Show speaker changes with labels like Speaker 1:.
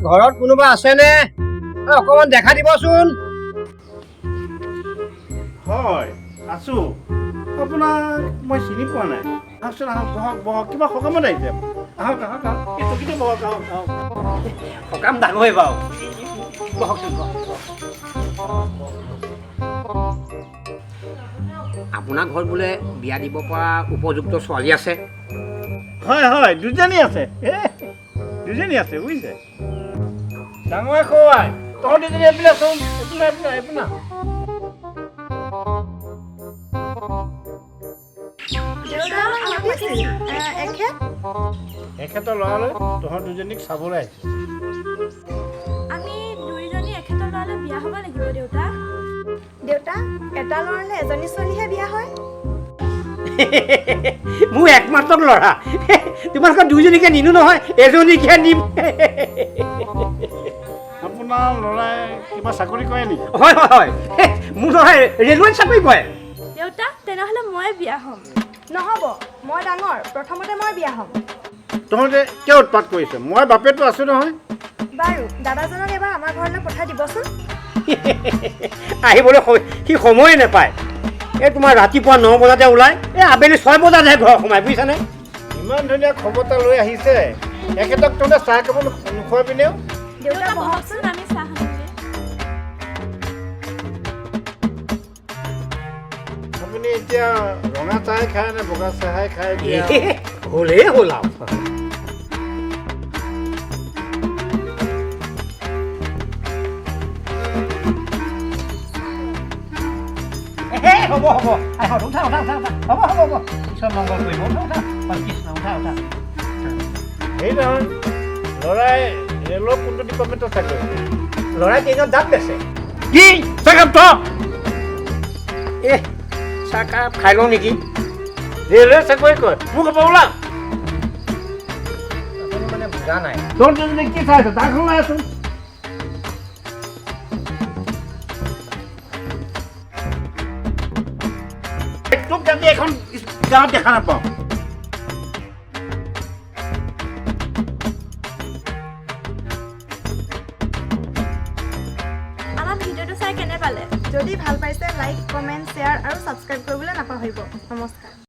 Speaker 1: ঘৰত কোনোবা আছেনে? অকণমান দেখা দিবচোন।
Speaker 2: হয়, আছোঁ। আপোনাক মই চিনি পোৱা নাই। আহকচোন, আহক, বহক বহক। কিবা সকামত আহিছে? আহক আহক আহক, এই চকীতে বহক। আহক আহক।
Speaker 1: সকাম ডাঙৰে বাৰু, বহকচোন বহক। আপোনাৰ ঘৰত বোলে বিয়া দিব পৰা উপযুক্ত ছোৱালী আছে?
Speaker 2: হয় হয়, দুজনী আছে। এ দুজনী আছে বুজিছে। ডাঙৰে খুৱাই তহঁত দুজনী এইপিনে চোন, এইপিনে এইপিনে এইপিনে। এখেতৰ ল'ৰালৈ তহঁত দুজনীক চাবলৈ আহিছে।
Speaker 3: আমি দুইজনী এখেতৰ ল'ৰালৈ বিয়া হ'ব লাগিব দেউতা।
Speaker 4: দেউতা, এটা ল'ৰালৈ এজনী ছোৱালীহে বিয়া হয়।
Speaker 1: মোৰ একমাত্ৰ ল'ৰা, তোমালোকৰ দুইজনীকে নিনো নহয়, এজনীকে নিম।
Speaker 2: আপোনাৰ ল'ৰাই কিবা চাকৰি কৰে নেকি?
Speaker 1: হয় হয় হয়, মোৰ ল'ৰাই ৰেলৱেত চাকৰি কৰে।
Speaker 3: দেউতা, তেনেহ'লে মই বিয়া হ'ম।
Speaker 4: নহ'ব, মই ডাঙৰ, প্ৰথমতে মই বিয়া হ'ম।
Speaker 2: তহঁতে কিয় উৎপাত কৰিছ? মই বাপেতো আছোঁ নহয়।
Speaker 4: বাৰু, দাদাজনক এবাৰ আমাৰ ঘৰলৈ পঠাই দিবচোন।
Speaker 1: আহিবলৈ সি সময়ে নাপায়। এই তোমাৰ ৰাতিপুৱা 9 বজাতে ওলায়, এই আবেলি 6 বজাতহে ঘৰ সোমায়, বুজিছানে?
Speaker 2: ইমান ধুনীয়া খবৰ এটা লৈ আহিছে, এখেতক তহঁতে চাহ খাব নোখোৱাবিনেও?
Speaker 4: দেউতা বহকচোন,
Speaker 3: আমি চাহ খামগৈ।
Speaker 2: আপুনি এতিয়া ৰঙা চাহে খায় নে বগা চাহে খায়?
Speaker 1: হ'লেই হ'ল আৰু। হ'ব হ'ব, উঠা উঠা উঠা উঠা, হ'ব হ'ব হ'ব, ঈশ্বৰ মংগল কৰিব। উঠা উঠা, কৃষ্ণ, উঠা উঠা।
Speaker 2: হেৰি নহয়, ল'ৰাই ৰেলৰ কোনটো ডিপাৰ্টমেণ্টত চাকৰি?
Speaker 1: ল'ৰাই ট্ৰেইনত জাপ বেচে।
Speaker 2: কি চাহকাপ থ?
Speaker 1: এ চাহকাপ খাই লওঁ নেকি?
Speaker 2: ৰেলৱে চাকৰি কৰে, মোক ওলা।
Speaker 1: আপুনি মানে বুজা নাই।
Speaker 2: তহঁত দুজনী কি চাই আছ? তাকখন আছোন। তোক যাতে এখন গাঁৱত দেখা নাপাওঁ।
Speaker 3: আমাৰ ভিডিঅ'টো চাই কেনে পালে?
Speaker 4: যদি ভাল পাইছে লাইক, কমেণ্ট, শ্বেয়াৰ আৰু ছাবস্ক্ৰাইব কৰিবলৈ নাপাহৰিব। নমস্কাৰ।